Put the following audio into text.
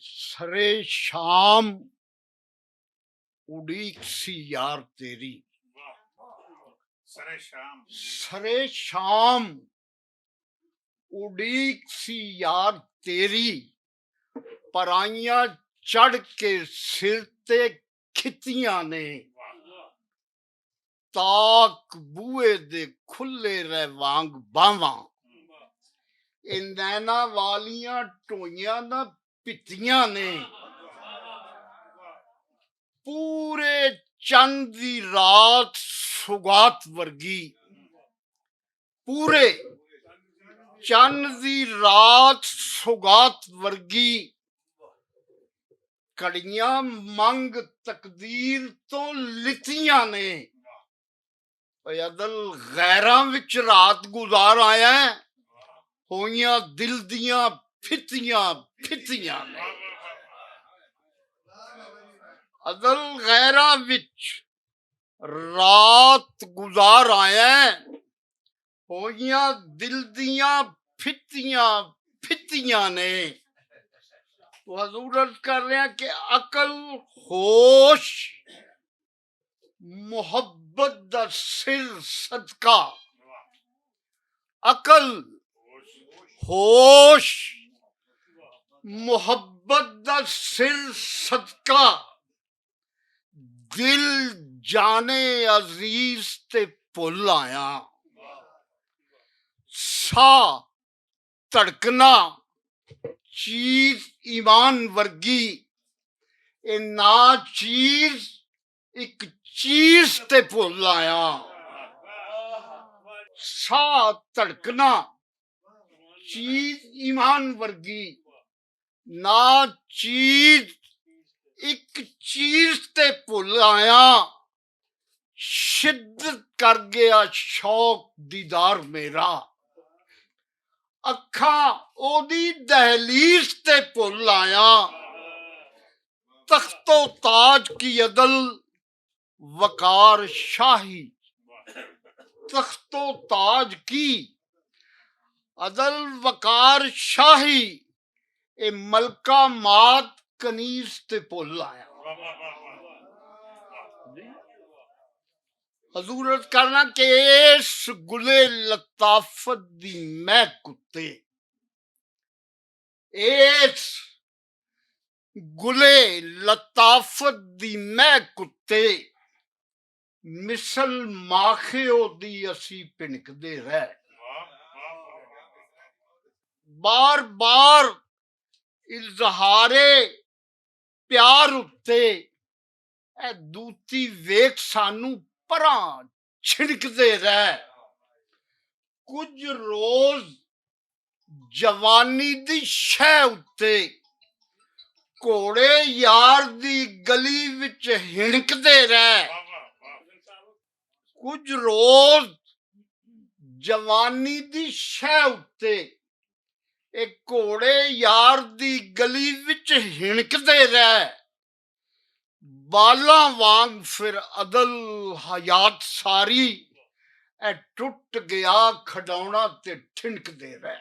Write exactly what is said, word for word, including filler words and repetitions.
سرے شام اڈیک سی یار تیری۔ سرے شام اڈیک سی یار تیری، پرائیاں چڑھ کے سر تے کھتیاں نے۔ تاک بوئے دے کھلے رہ وانگ باواں، اے نینا والیاں ٹوئیاں نہ پتیاں نے۔ پورے چند دی رات سوگات ورگی، پورے چند دی رات سوگات ورگی، کڑیاں منگ تقدیر تو لتیاں نے۔ اے ادل غیراں وچ رات گزار آیا ہے، ہوئیاں دل دیاں پھتیاں پھتیاں نے۔ ادل غیراں وچ رات گزار آیا ہے، ہوئیاں دل دیاں پھتیاں پھتیاں نے۔ تو حضور عرض کر رہے ہیں کہ عقل، ہوش، محبت دا سر صدقہ، عقل، ہوش، محبت دا سر صدقہ، دل جانے عزیز تے بھل آیا۔ سا تڑکنا چیز ایمان ورگی، اے نا چیز اک چیز تے بھل آیا۔ سا تڑکنا چیز ایمان ورگی، نا چیز اک چیز تے بھل آیا۔ شدت کر گیا شوق دیدار میرا، اکھاں اودی دہلیز تے بھل آیا۔ تخت و تاج کی عدل وقار شاہی، تخت و تاج کی عدل وقار شاہی، اے ملکہ مات کنیز تے بھل آیا۔ حضور عرض کرنا کہ اس گلے لطافت دی مہک اتے، اس گلے لطافت دی مہک اتے مثل ماخیو دی اسی پنکدے رہ۔ بار بار اظہار پیار اتے اے دوتی ویکھ سانو پراں چھڑکدے رہ۔ کچھ روز جوانی دی شے اتے گھوڑے یار دی گلی وچ ہنکدے رہ۔ کچھ روز جوانی دی شے اتے اے گھوڑے یار دی گلی وچ ہنکدے رہ۔ بالاں وانگ پھر عدل حیات ساری، اے ٹٹ گیا کھڈاونا تے ٹھنکدے رہ۔